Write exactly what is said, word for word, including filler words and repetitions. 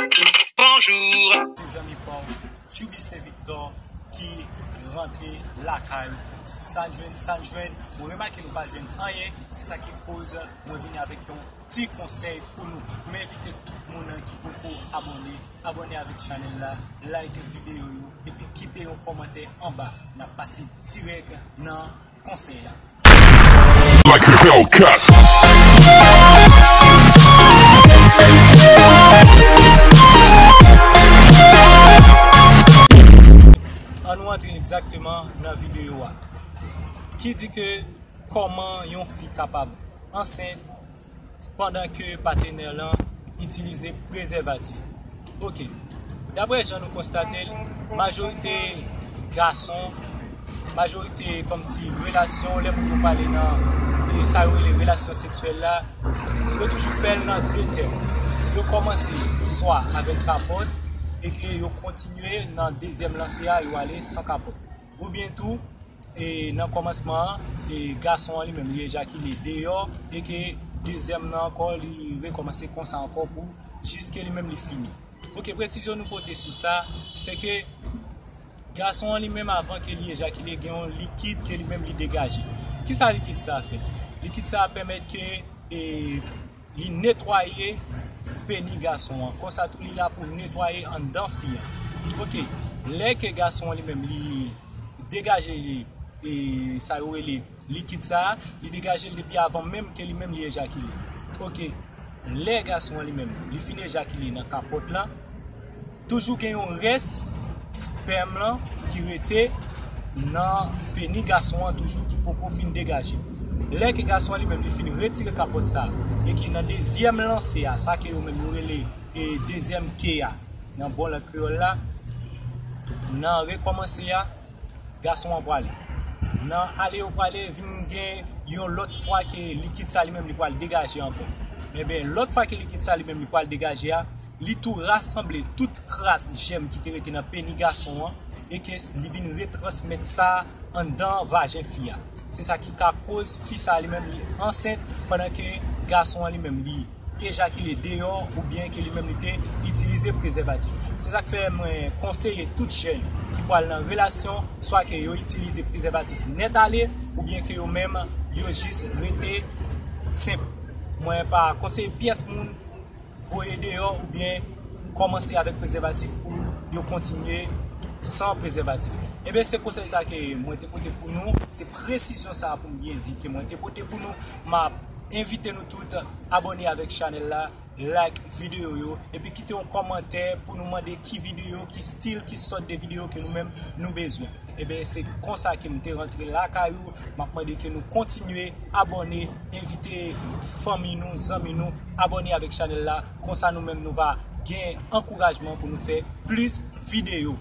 Bonjou. Se zanmi pa w, Tchoubi Saint Victor, ki rantre lakay ou. Sa n jwenn, sa n jwenn. Ou remake nou pa jwenn anyen. Se sa ki koz mwen vini avèk yon ti konsèy pou nou. M envite tout moun ki poko abòne, abòne avèk chanèl la, like videyo yo, epi kite yon kòmantè anba. N ap pase dirèk nan konsèy la. Like a Hellcat. An nou antre egzakteman nan videyo a. Ki di ke kòman yon fi kapab ansent pandan ke patenè lan itilize prezèvatif. Ok. Daprè jan nou konstate l, majorite gason, majorite kòmsi relasyon, lè moun yo pale nan, e, sa yo rele relasyon seksyèl la, yo toujou fè l nan de tèm. Yo kòmanse swa avèk kapòt e ke yo kontinye nan dezyèm lanse a, yo ale san kapòt. Oubyen tou, e nan kòmansman an, e gason an li menm li ejakile deyò, e ke dezyèm nan ankò li rekòmanse konsa ankò pou jiske li menm li fini. Ok, presizyon nou pote sou sa, se ke gason an li menm, avan ke li ejakile, gen yon likid ke li menm li degaje. Kisa likid sa a fè? Likid sa a pèmèt ke, e, li netwaye peni gason an. Konsa tou li la pou netwaye anndan fi an. Ok, lè ke gason an li menm li degaje, e, sa yo rele likid sa a, li degaje l depi avan menm ke li menm li ejakile. Ok, lè gason an li menm li fin ejakile nan kapòt lan, toujou gen yon rès spèm lan ki rete nan peni gason an toujou ki poko fin degaje. Lè ke gason an li menm li fin retire kapòt sa a, e ke nan dezyèm lanse a, sa ke yo menm yo rele, e, dezyèm ke a, nan bon lang kreyòl la, nan rekòmanse a, gason an prale. Nan ale yo prale, vin gen yon lòt fwa ke likid sa li menm li pral degaje ankò. Enben, lòt fwa ke likid sa li menm li pral degaje a, li tou rasanble tout kras jèm ki te rete nan peni gason an e ke li vin retransmèt sa anndan vajen fi a. Se sa ki ka koz fi sa li menm li ansent pandan ke gason an li menm li ejakile deyò oubyen ke li menm li te itilize prezèvatif. Se sa k fè mwen konseye tout jèn ki pral nan relasyon, swa ke yo itilize prezèvatif nèt ale, oubyen ke yo menm yo jis rete senp. Mwen pa konseye pyès moun voye deyò oubyen kòmanse avèk prezèvatif pou yo kontinye san prezèvatif. Ebyen, se konsèy sa ke mwen te pote pou nou, se presizyon sa pou m byen di ke mwen te pote pou nou. M ap envite nou tout abòne avèk chanèl la, like videyo yo, epi kite yon kòmantè pou nou mande ki videyo, ki stil, ki sòt de videyo ke nou menm nou bezwen. Ebyen, se konsa ke m te rantre lakay ou. M ap mande ke nou kontinye abòne, envite fanmi nou, zanmi nou, abòne avèk chanèl la. Konsa nou menm nou va gen ankourajman pou nou fè plis videyo.